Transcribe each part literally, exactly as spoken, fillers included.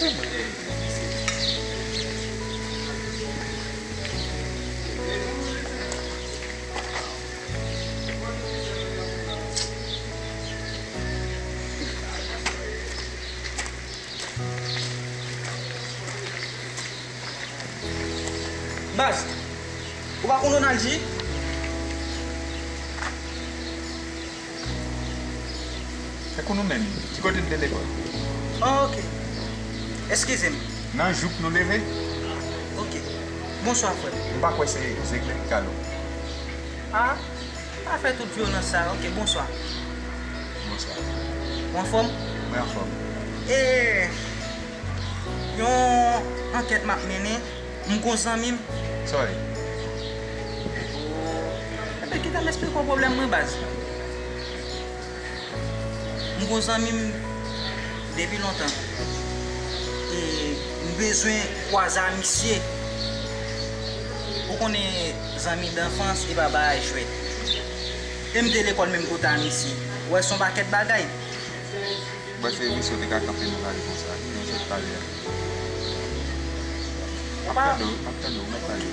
Baz, ou pa konn Ronaldi? Se kon nou menm. Ki kote n te lekòl? Oh, ok. Eskize m. Nan jouk nou leve? Ok. Bonswa, frè m. M pa kwè se Zegle ki kale w. Ah, pa fè tout vyolans sa. Ok, bonswa. Bonswa. Ou anfòm? Mwen anfòm. E, yon ankèt m ap mennen. M gon zanmi m. Sa w ye? Enben, kite m esplike w pwoblèm mwen, baz. M gon zanmi m depi lontan. E m bezwen kwaze a misye. Ou konnen zanmi danfans, e pa bagay jwèt. E m te lekòl menm kote a misye. Ou wè, se yon pakèt bagay. Bon, se misye w te ka kanpe nan lari konsa, ki nou sot pale a. M ap tande w, m ap tande w, m ap pale.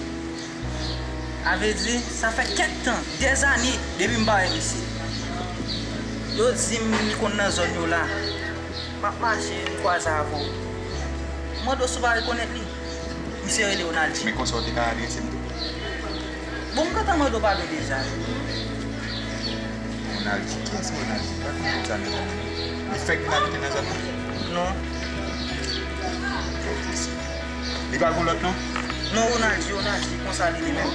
A vle di, sa fè kèk tan, dèzane, depi m pa wè misye. Yo di m li konn nan zòn yo la. M ap mache, m kwaze avè w. M mande w si w pa rekonèt li. Misye rele Ronaldi. Men konsa w te ka adrese m tou. Bon, m gentan mande w padon deja. Ronaldi? Kiyès Ronaldi? M pa konn moun sa nan zòn nan. Li fèk vin abite nan zòn nan? Non. Li pa gon lòt non? Non, Ronaldi, Ronaldi, konsa li ye menm.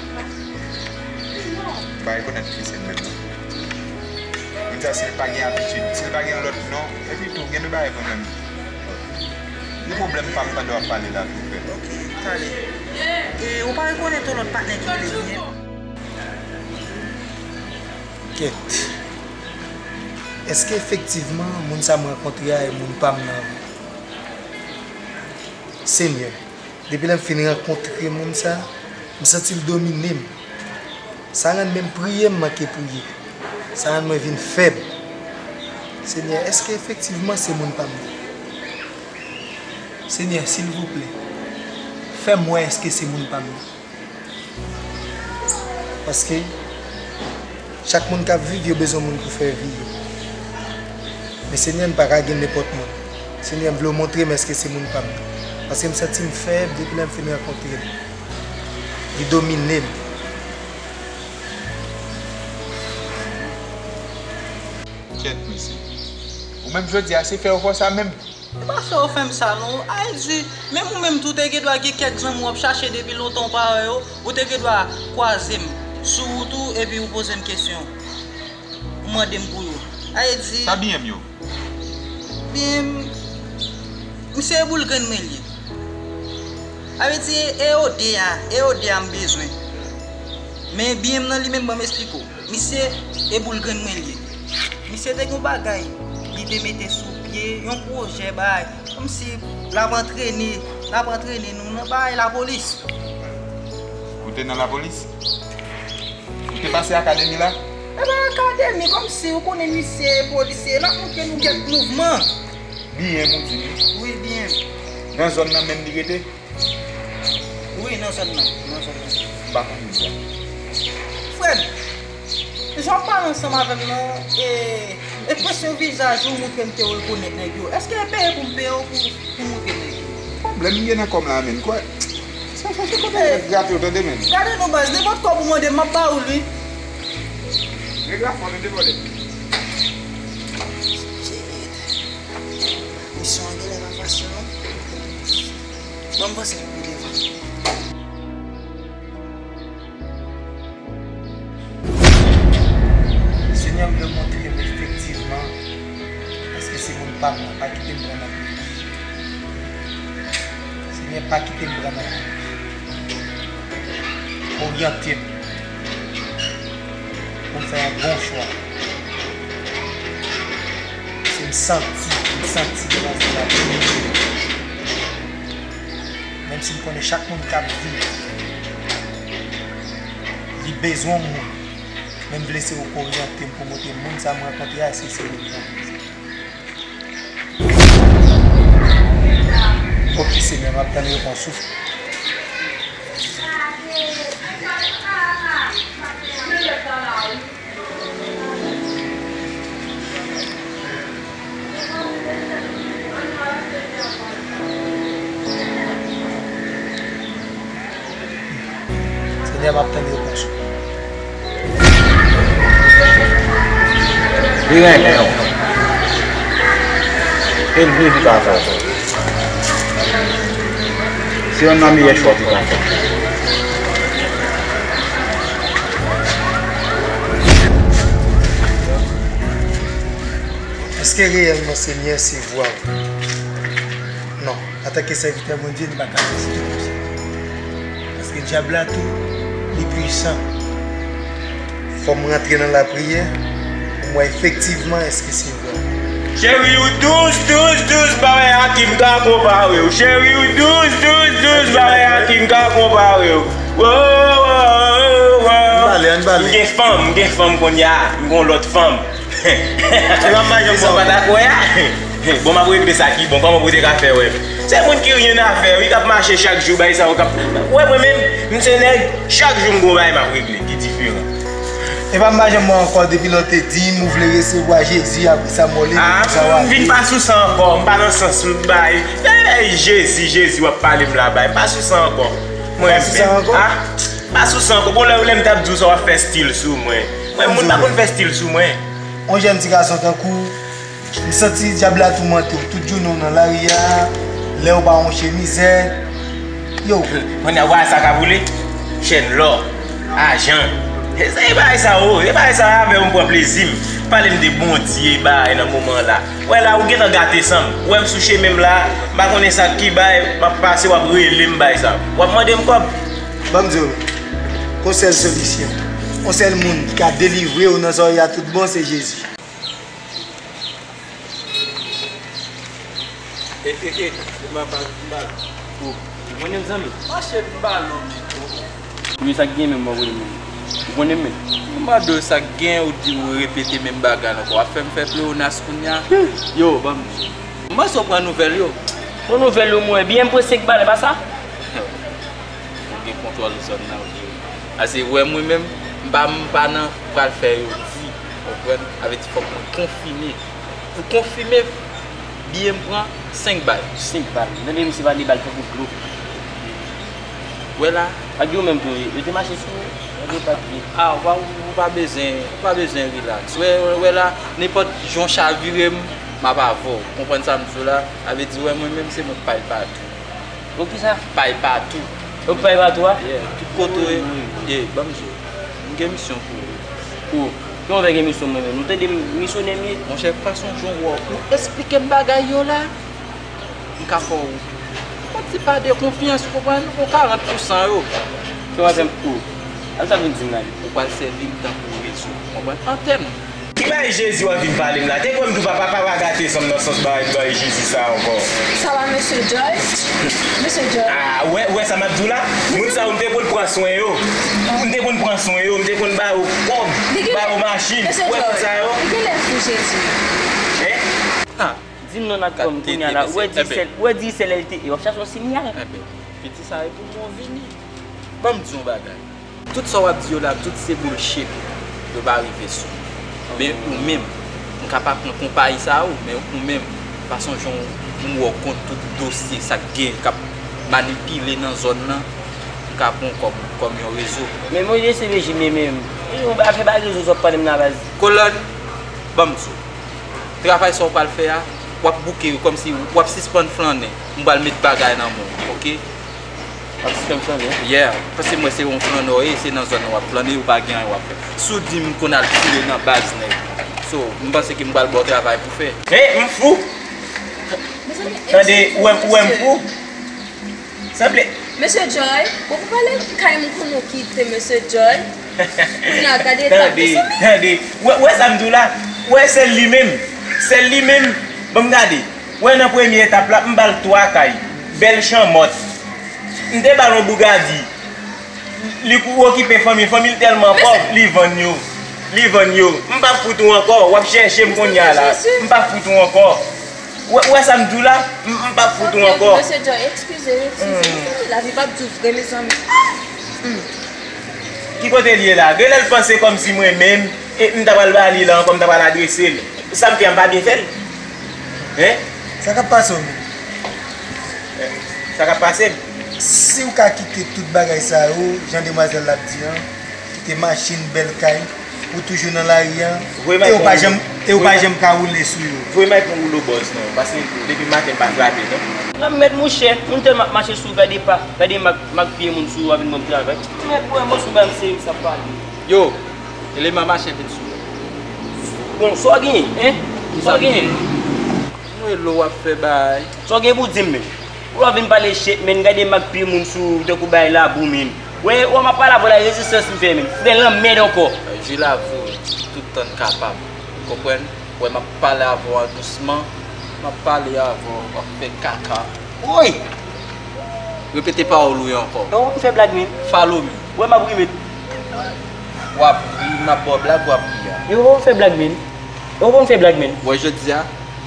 M pa rekonèt li se l menm non. Moun sa, si l pa gen abitid, si l pa gen lòt non, epi tou, gen de bagay kanmenm. Gen pwoblèm pa m pandan w ap pale la, tou frè. Ok, talè. E ou pa rekonèt yon lòt patnè ki rele Byen? Kèt. Èske efektivman moun sa m rankontre a e moun pa m nan vre? Senyè, depi lè m fin rankontre moun sa, m santi l domine m. Sa rann menm priye m manke priye. Sa rann mwen vin fèb. Senyè, èske efektivman se moun pa m nan? Senyè, silvouplè, fè m wè èske se moun pa m nan. Paske chak moun k ap viv, yo bezwen moun pou fè vi yo. Men Senyè, m pa ka gen nenpòt moun. Senyè, m vle w montre m èske se moun pa m nan. Paske m santi m fèb depi lè m fin rankontre l. Li domine m. Kèt, mesye. Ou menm jodi a, se fè w fè sa menm. E pa fè w fè m sa non. A vle di, menm ou menm tou, ou te gen dwa gen kèk zanmi w ap chache depi lontan w pa wè yo, ou te gen dwa kwaze m sou wout ou epi ou poze m kesyon. Ou mande m pou yo. A vle di, sa biyè m yo? Biyè m, misye e boul grenn mwen l ye. A vle di, e ode a, e ode a m bezwen. Men biyè m nan li menm, ban m esplike w. Misye e boul grenn mwen l ye. Misye te gen yon bagay li te mete sou pye, yon pwojè bagay, kòmsi l ap antrene, l ap antrene nou nan bagay lapolis. Ou te nan lapolis? Ou te pase akademi la? E pa akademi, kòmsi ou konnen misye polisye, l ap montre nou kèk mouvman. Biyè m ou di m? Wi, biyè m. Nan zòn nan menm li rete? Wi, nan zòn nan, nan zòn nan. M pa konn moun sa. Frè m, jan w pale ansanm avè m nan, e, ekspresyon vizaj ou montre m ke w rekonèt nèg yo. Èske e peye pou m peye w pou, pou montre nèg yo? Pwoblèm m gen nan kò m la, menn. Kwè, sa chache kote w grape w, tande, menn. Gade non, baz, nenpòt kòb ou mande m, m ap ba ou l, wi. Nèg la fò, tande, brother. Shit. Misyon an genlè pa fasil non. Bon, m panse nou pi devan. Senyè, m vle w montre m efektivman èske se moun pa m nan, pa kite m pran nan pye. Senyè, pa kite m pran nan pye. Oryante m pou m fè yon bon chwa. Se m santi, m santi devan zye la. Menm si m konnen chak moun k ap viv, li bezwen yon moun. Men m vle se ou k oryante m pou montre m moun sa m rankontre a, èske se moun sa. Senyè, m ap tann repons ou. Senyè, m ap tann repons ou. Li renmen w. E l vle li ka fè w. Se youn nan meyè chwa ou te ka fè. Èske reyèlman Senyè se vwa w? Non. Antanke sèvitè Bondye, nou pa ka rezite konsa. Paske dyab la tou, li pwisan. Fò m rantre nan lapriyè pou m wè efektivman èske se vre. Cheri, ou dous, dous, dous, pa wè a ki m ka konpare w. Cheri, ou dous, dous, dous, pa wè a ki m ka konpare w. Wo, wo, wo, wo. Ann pale, ann pale. M gen fanm, m gen fanm kounye a, m gon lòt fanm. Epa m pa janm wè w. Sa w pa ta kwè a. Bon, m ap regle sa ki bon, kòman pou w te ka fè wè m? Se moun ki ryen afè, wi, k ap mache chak jou, bay sa yo k ap. Wè, mwen menm, m se nèg, chak jou m gon bagay m ap regle, ki diferan. Epa m pa janm wè w ankò depi lè w te di m ou vle resevwa Jezi, apre sa m wè w leve konsa w ale. M vin pa sou sa ankò, m pa nan sans m bay. Ey, Jezi, Jezi, w ap pale m la bay, m pa sou sa ankò. Mwen menm, ah, m pa sou sa ankò. Bon, lè, lè m t ap di w sa, w ap fè stil sou mwen. Mwen, moun pa konn fè stil sou mwen. Yon jèn ti gason tankou w, m santi dyab la toumante w. Tout jounen w nan lari a, lè w pa wonche mizè. Yo. Kounye a, w a sa ka boule? Chèn lò, ajan. E se bagay sa yo, e bagay sa yo avè yo m pran plezi m. Pale m de Bondye, bagay nan moman la. Wè la, ou gentan gate san m. Wè m sou chemen m la, m pa konnen sa k ki bay, m ap pase, w ap rele m bay sa. W ap mande m kòb. Ban m di w, gon sèl solisyon. Yon sèl moun ki ka delivre w nan zòrèy a tout bon, se Jezi. E, e, e, e, m ap al, m al. Ou konnen m zanmi? Mache m balon pito. Kounye sa k gen menm, mwen konnen menm. Ou konnen menm. M mande w sa k gen, ou di ou repete menm bagay la ankò. W ap fè m fè pleyonas kounye a. Yo, ban m di. M panse w pran nouvèl yo. Pran nouvèl yo, mwen byen m prese k bale, pa sa? Ou gen kontwòl zòn nan, wi. Ase, wè mwen menm, m pa, m pa nan pral fè yo di, konprann? Sa vle di fòk mwen konfime. Pou konfime, biyè m pran senk bal. Senk bal? Tande misye pale bal tankou Glock. Wè la. Ak yo menm tou, yo te mache sou ou, yo te pa t byen. Ah, ou pa, ou pa bezwen, ou pa bezwen relax. Wè, wè, wè la, nenpòt jan w chavire m, m ap avè w. Konprann sa m di w la? Sa vle di, wè mwen menm, se mwen k pay patou. Pou kisa? Pay patou. Ou pay patou a? Yeah, tout kote w ye. Wi, wi, wi. Yeah, ban m di w. M gen misyon pou ou. Ou, ki yon vè gen misyon mwen menm? Nou tande m misyonè m ye? Monchè, fason jan w wè w esplike m bagay yo la, m ka fè w. Yon ti pa de konfyans, ou konprann? Yon karant pousan yo. Ki w ap fè m pou ou? Sa w vin di m la? Ou pral sèvi m tankou rezo, ou konprann? Antèn. Ki bagay Jezi w ap vin pale m la? Te kwè m di w pa, pa, pa, pa gate san m nan sans bagay, bagay Jezi sa a ankò. Sa va, mesye Joy? Mesye Joy. Ah, ou wè, ou wè sa m ap di w la? Moun sa yo, m te konn pran swen yo. M te konn pran swen yo, m te konn ba yo kòb, ba yo machin. Ou wè tout sa yo? Li genlè fou, Jezi. Hein? Ah. Di m non ak kò m kounye a la. Ou wè di sèl, ou wè di sèl L T E, w ap chache yon sinyal. Enben, piti sa e pou mwen vini. Ban m di yon bagay. Tout sa w ap di yo la, tout se bullshit. Yo pa rive sou mwen. Men ou menm, m ka pa pran konpayi sa yo, men ou menm, fason jan w, m wè w konn tout dosye sa k gen, k ap manipile nan zòn nan, m ka pran w kòm, kòm yon rezo. Men mwen D C P J menm, menm. Yon afè pa rezo sa w ap pale m nan baz. Kolòn, ban m di w. Travay sa w pral fè a, w ap bouke yo kòmsi w ap sispann flannen. M pral met bagay nan men w, oke? W ap sispann flannen? Yeah, paske m wè se yon flannè w ye, se nan zòn nan w ap flannen, ou pa gen anyen w ap fè. Si w di m konn al tire nan baz nèg. So, m panse ke m pral ba w travay pou fè. Hey, m fou! Tande, ou wè, ou wè m fou? Sanble. Mesye Joy, bon, pou pale kay m konnen w kite, mesye Joy. Kounye a, gade eta, mezanmi. Tande, tande. Wè, wè sa m di w la? Wè sèl li menm. Sèl li menm. Ban m gade. Wè nan premye etap la, m ba l twa kay. Bèl chanmòt. M te ba l yon bougadi. Li kou okipe fanmi l, fanmi l tèlman pòv, li vann yo. Li vann yo. M p ap fout ou ankò. W ap chèche m kounye a la. M p ap fout ou ankò. Ou wè, ou wè sa m di w la? M, m p ap fout ou ankò. Mesye Joy, eskize, eskize. Lavi p ap di w vre, mezanmi. Ki kote l ye la? Genlè l panse kòmsi mwen menm, e m ta pral ba li la ankò, m ta pral adrese l. Sa m fè a, m pa byen fè l? Hein? Sa k ap pase w menm? Sa k ap pase m? Si w ka kite tout bagay sa yo, jan demwazèl la ap di an, kite machin, bèl kay, ou toujou nan lari an, e ou pa janm, e ou pa janm ka woule sou yo. Voye m al pran woulo bòz non, paske depi maten m pa frape non. Nan mèt monchè, moun tèlman ap mache sou ou, gade pa, gade mak, mak pye moun sou ou, w a vin ban m travay. Mèt mwen, mwen sou bay m seri sa pale. Yo, eleman mache vin sou ou. Bon, sa w genyen, hein? Sa w genyen? Mwen lo w ap fè bay. Sa w gen pou di m menm? Ou pa vin pale shit, menn, gade mak pye moun sou ou tankou bagay labou, menn. Wè, wè, m ap pale avè w la, rezistans m fè, menn. Frè lanmèd ankò. Jwi lavi w tout tan n kapab. Ou konprann? Wè, m ap pale avè w an dousman. M ap pale avè w, w ap fè kaka. Woy! Repete pawòl ou yo ankò. Yo, w ap fè blag, menn. Follow me. Wè, m ap ri, menn. W ap ri, m ap ba w blag, w ap ri a. Yo, w ap fè blag, menn. Yo, w ap fè blag, menn. Wè, jodi a,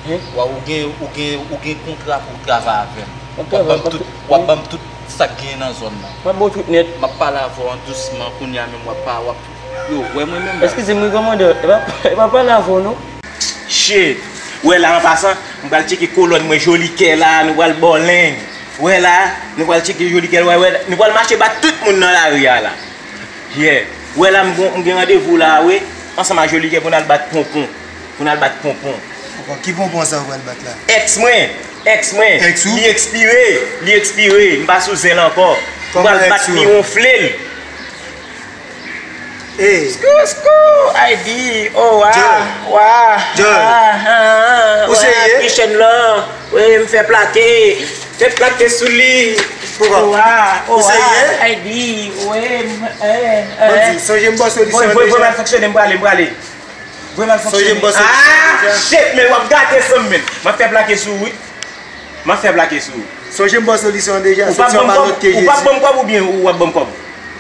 Hein? Wa, ou gen, ou gen, ou gen kontra pou w travay avè m. W ap ban m tout, w ap ban m tout sa k genyen nan zòn nan. M ap ba w tout nèt. M ap pale avè w an dousman, kounye a menm w ap pa, w ap, yo, wè mwen menm la. Eskize m wi, kòmandan, e pa, e pa pale avè w non. Shit! Wè la, an pasan, m pral tcheke kolòn mwen Jolikè la, nou pral ba w lenj. Wè la, nou pral tcheke Jolikè, wè, wè, nou pral mache bat tout moun nan lari a la. Yeah. Wè la, m gon, m gen randevou la, wi, ansanm ak Jolikè pou n al bat ponpon. Pou n al bat ponpon. Bon, ki ponpon sa w pral bat la? Èks mwen, èks mwen. Èks ou? Li ekspire, li ekspire. M pa sou zen l ankò. M pral bat li, wonfle l. Ey. Skou, skou, ay di, oh, wa, wa, John. Ou serye? Pichèn lan, wi, m fè plake. Fè plake sou li. Poukò? Ou serye? Ay di, wi, m, eh, eh. Sonje m ba w solisyon an deja. Voye m al fonksyone, m prale, m prale. Voye m al fonksyone. Sonje m ba w solisyon an deja. Ah, shit, men w ap gate san m, men. M ap fè plake sou ou, wi. M ap fè plake sou ou. Sonje m ba w solisyon an deja. Solisyon an pa lòt ke Jezi. Ou p ap ban m kòb oubyen ou ap ban m kòb?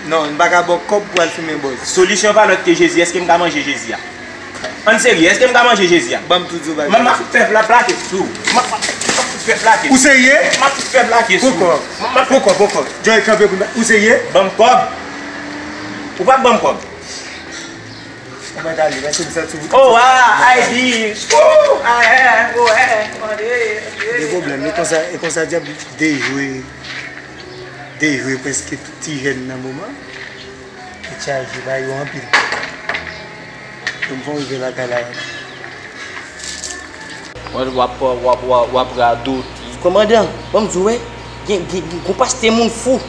Non, m pa ka ba w kòb pou al fimen bòz. Solisyon an pa lòt ke Jezi. Èske m ka manje Jezi a? Ann serye, èske m ka manje Jezi a? Ban m tou di w bagay. M ap fè pla-, plake sou ou. M ap, m ap fè plake sou ou. Ou serye? M ap fè plake sou ou. Poko. M ap, m ap... Poko, poko. Joy, kanpe pou m. Ou serye? Ban m kòb. Ou p ap ban m kòb. Ou mèt ale, paske m santi w. Oh, ah, ay di. Ooh, ah, eh, oh, eh, oh, eh, eh. De pwoblèm, e konsa, e konsa dyab dejwe, dejwe prèske tout ti jèn nan moman. Tèt chaje, ba yo anpil. Yo m fè w rive lakay la. W ap, w ap, w ap, w ap, w ap radote. Kòmandan, ban m di w, wè, gen, gen, gen, gon pastè moun fou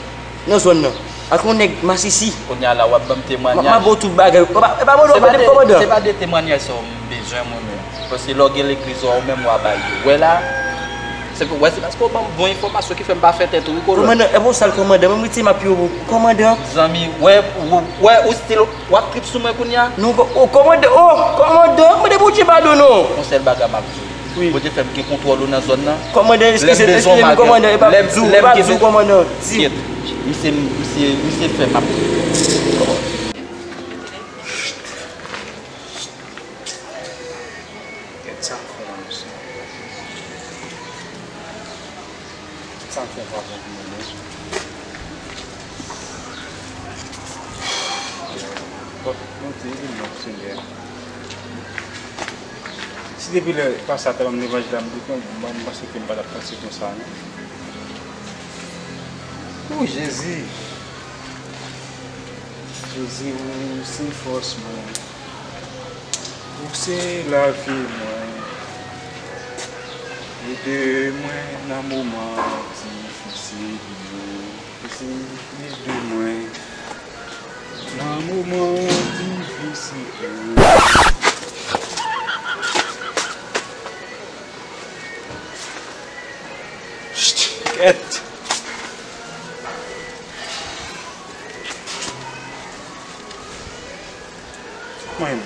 nan zòn nan. Ak yon nèg masisi. Kounye a la, w ap ban m temwanyaj. M ap ba w tout bagay. E pa, e pa mande w, mande m kòmandan. Se pa de temwanyaj sa w m bezwen mwen menm. Paske lè w gen legliz ou, ou menm w a bay yo. Wè la, se, wè, se paske w ban m bon enfòmasyon ki fè m pa fè tèt ou, wi, kolòn. Kòmandan, e bon sal kòmandan, ban m retire m ap yo, kòmandan. Zanmi, wè, wè, wè, ou still, w ap trip sou mwen kounye a? Non, kò-, oh, kòmandan, oh, kòmandan, mande Bondye padon non. Yon sèl bagay m ap di w. Wi. Bondye fè m gen kontwòl ou nan zòn nan. Kòmandan, eskize, eskize m, kòmandan, e pa di w, e pa di w, kòmandan. Di. Misye, misye, misye fè m ap. Gad sa m fè la, mesye. Sa m fè pa bon pou mwen, non. Bon, Bondye, ede m non, Senyè. Si depi lè pastè a te ban m levanjil la, m di, bon, m panse ke m pa t ap panse konsa, non. O Jezi! Jezi, ou se fòs mwen. Ou se lavi mwen. Ede mwen nan moman difisil yo. Jezi, ede mwen nan moman difisil yo. Kèt. Mwen.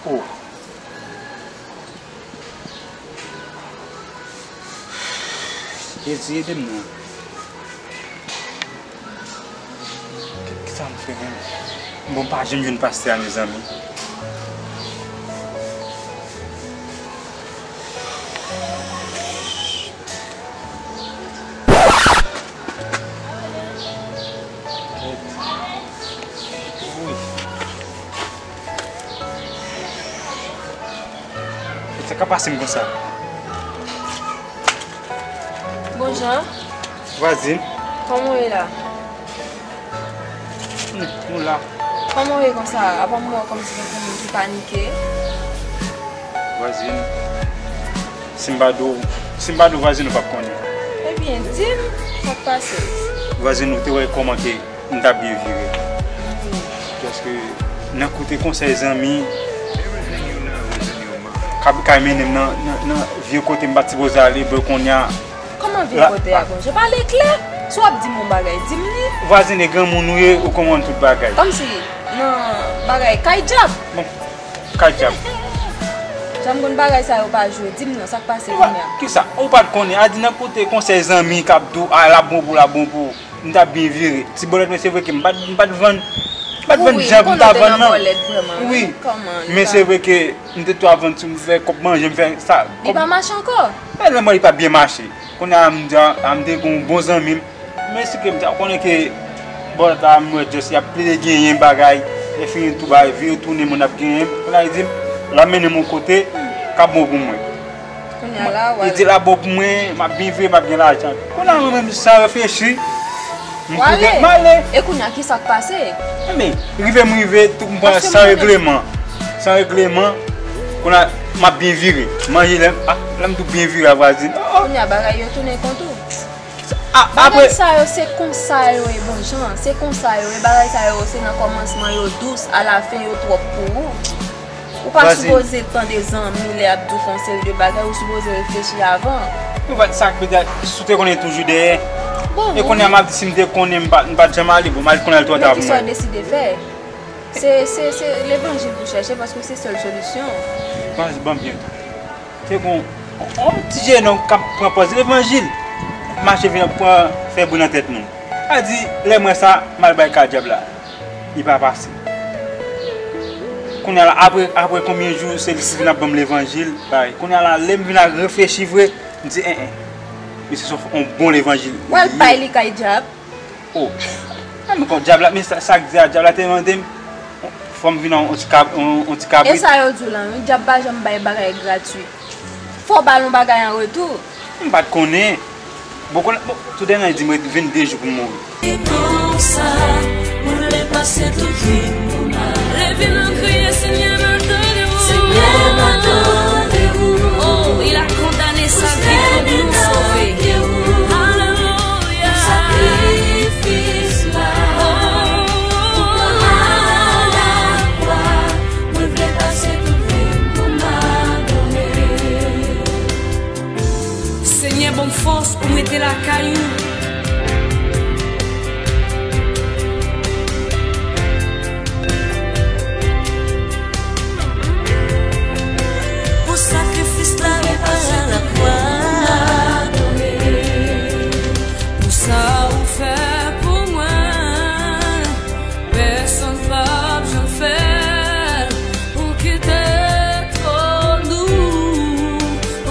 Oh. Jezi, ede m non. Ki, kisa m fè menm? Bon, m pa janm jwenn pastè a, mezanmi. Pa pase m konsa. Bonjan. Vwazin. Kòman w ye la? Hmm, nou la. Kòman w ye konsa? Apa m wè w kòmsi gen pou moun ki panike? Vwazin, si m pa di w, si m pa di w vwazin, ou p ap konnen. Ebyen, di m sa k pase. Vwazin, ou te wè kòman ke m t ap byen vire. Paske nan koute konsèy zanmi, k ap, k ap mennen m nan, nan, nan vye kote m pa t sipoze ale, bò kounye a. Kòman vye kote a, Bonjan? Pale klè. Si w ap di m yon bagay, di m li. Vwazin e granmoun ou ye, ou konprann tout bagay. Kòmsi nan bagay kay djab. Bon, kay djab. Jan m konn bagay sa yo pa jwe, di m non, sa k pase kounye a? Kisa? Ou pa t konnen, a di nan koute konsèy zanmi k ap di w, a, l ap bon pou, l ap bon pou ou. M t ap byen vire. Ti bòlèt, men se vre ke m pa t, m pa t vann, m pa t vann jan pou m ta vann, non. Wi, men se vre ke m te tou ap vann, si m fè kòb manje, m fè sa. Li pa mache ankò? E lè m wè li pa byen mache. Kounye a, m di, a, m te gen yon bon zanmi m. Men si ke m te konnen ke bòlèt la, m wè just y ap plede genyen bagay. Lè fini tou bagay, vire tounen, moun ap genyen. Kounye a, li di m, l ap mennen m yon kote k ap bon pou mwen. Kounye a la, w ale. Li di l ap bon pou mwen, m ap byen viv, m ap gen lajan. Kounye a, mwen menm, san reflechi, m koute, m ale. E kounye a, kisa k pase? Enben, rive m rive, tout m pran san regleman. San regleman, kounye a, m ap byen vire. Manje lè m, ah, lè m tou byen vire a vwazin. Oh, oh. Kounye a, bagay yo tounen kont ou. Bagay sa yo, se konsa yo ye, Bonjan. Se konsa yo ye. Bagay sa yo, se nan kòmansman yo dous, alafen yo twòp pou ou. Ou pa sipoze tande zanmi lè y ap di w fè yon seri de bagay, ou sipoze reflechi avan. Ou pa t sa k petèt, si w te konnen toujou dèyè. E kounye a m ap di si m te konnen m pa, m pa t janm ale, bon, m al konnen l twò ta pou mwen. Men kisa w deside fè? Se, se, se levanjil pou chèche, paske se sèl solisyon. Ban, ban m byen. Se bon, yon ti jenòm k ap pran pòz levanjil, mache vin ap pran fè bri nan tèt moun. A di, lè m wè sa, m al bay ka dyab la. Li pa pase. Kounye a la, apre, apre konbyen jou, se li ki vin ap ban m levanjil, bay. Kounye a la, lè m vin al reflechi vre, m di, en, en. Misye se yon bon levanjil. W al bay li kay dyab? Oh. A, men kon dyab la, men sa, sa k di a, dyab la te mande m, fò m vin yon, yon ti kab-, yon, yon ti kabrit. E sa yo di w lan, wi, dyab pa janm bay bagay gratwi. Fò w ba l yon bagay an retou. M pa t konnen. Bon, konnen, bon, toudènye di m ret vennde jou pou m mouri. E konsa, mwen vle pase tout vi m pou m ale. Leve nan kriye, Senyè, m atande w. Senyè, m atande w. Oh, il a condamné sa vie pour nous sauver. Alelouya. Pou sakrifis la, pou pran lakwa, mwen vle pase tout vi m pou m adore. Senyè, ban m fòs pou m rete lakay ou. Pou sakrifis la, repase lakwa. Pou sa ou fè pou mwen, pèsonn p ap janm fè l. Ou kite twòn ou,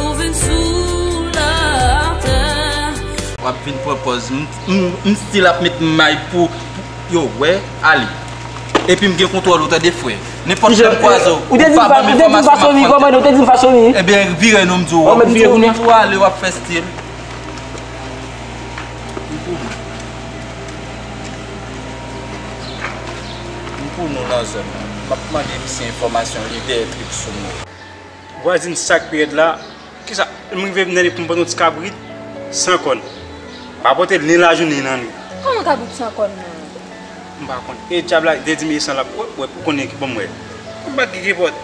ou vin sou latè. W ap vin pran pòz. M, m, m still ap met may pou, pou yo wè, ale. Epi m gen kontwòl ou, tande, frè. Nenpòt lè m kwaze w, ou pa ban m enfòmasyon, m ap fè. Ou te di m fason li, kòmande, ou te di m fason li. Ebyen, vire non, m di w, m di w, m di w ale, w ap fè still. M pou nou. M pou nou nan zòn nan. M ap mande misye enfòmasyon, li dèyè trip sou mwen. Vwazin, sa k pi rèd la, kisa, m rive nan li pou m pote yon ti kabrit san kòn. M pa pote l ni lajounen ni lannwit. Kòman kabrit san kòn nan? M pa konn. E dyab la te di m e san l ap wè, wè, ou konnen ki, ban m wè. M pa t gen kipòt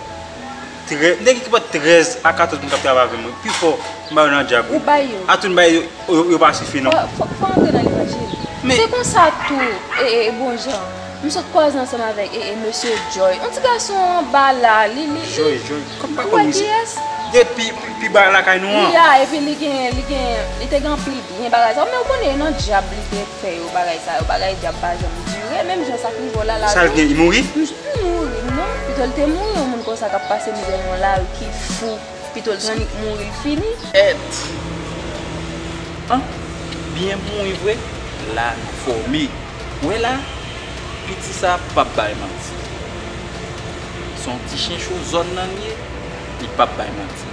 trè-, m te gen kipòt trèz a katòz moun k ap travay avè mwen. Pifò, m ba yo nan dyab, wi. Ou bay yo? A tout m bay yo, yo, yo pa sifi, non. Fò, fò, fò antre nan levanjil. Men se konsa tou, e, e, e, Bonjan. M sot kwaze ansanm avèk, e, e, mesye Joy. Yon ti gason anba la, li, li, li. Joy, Joy. Kòm pa konn misye. Ou wè kiyès? Depi pi, pi ba lakay nou an. Wi, a, epi li gen, li gen, li te gen anpil byen bagay sa. Men ou konnen nan dyab li te fè yo bagay sa yo. Bagay dyab pa janm dire. Menm jan sa k rive w la, la. Sa l gen, li mouri? M, m mouri, non. Pito l te mouri, yon moun konsa k ap pase mizè nan yon lari ki fou. Pito l t annik mouri, l fini. Èt. An, byen mouri vre, la nou fòme. Ou wè la, piti sa p ap bay manti. Se yon ti chencho zòn nan l ye, li p ap bay manti.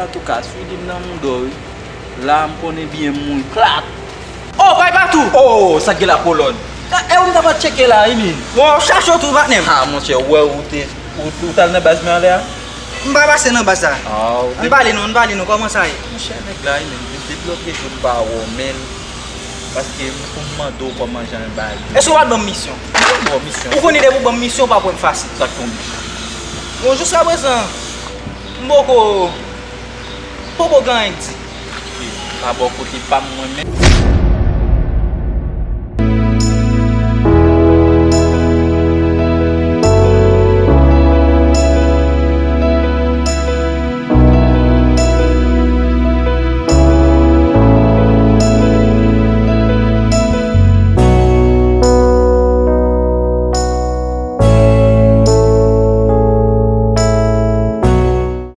Antouka, sou li m nan mouda w wi. La, m konnen byen m mouri. Klak! Oh, bay patou! Oh, sa gen la kolòn. E ou m ta pa tcheke la, wi, men. Bon, w ap chache w tou, patnè m. Ha, monchè, ou wè ou te, ou, ou t al nan baz mwen anlè a? M pa pase nan baz la. Ah, ou te. Ann pale non, ann pale non, kòman sa ye? Monchè, nèg la, wi, men, depi lòt jou m pa wè w, men. Paske m pou m mande w kòman jan bagay yo. Èske w pa t ban m misyon? M te ban w misyon. Ou konnen depi w ban m misyon, w pa p wè m fasil. Sa k tonbe? Bon, jiskaprezan, m poko, poko gen anyen k di. Ok, pa bò kote pa m mwen menm.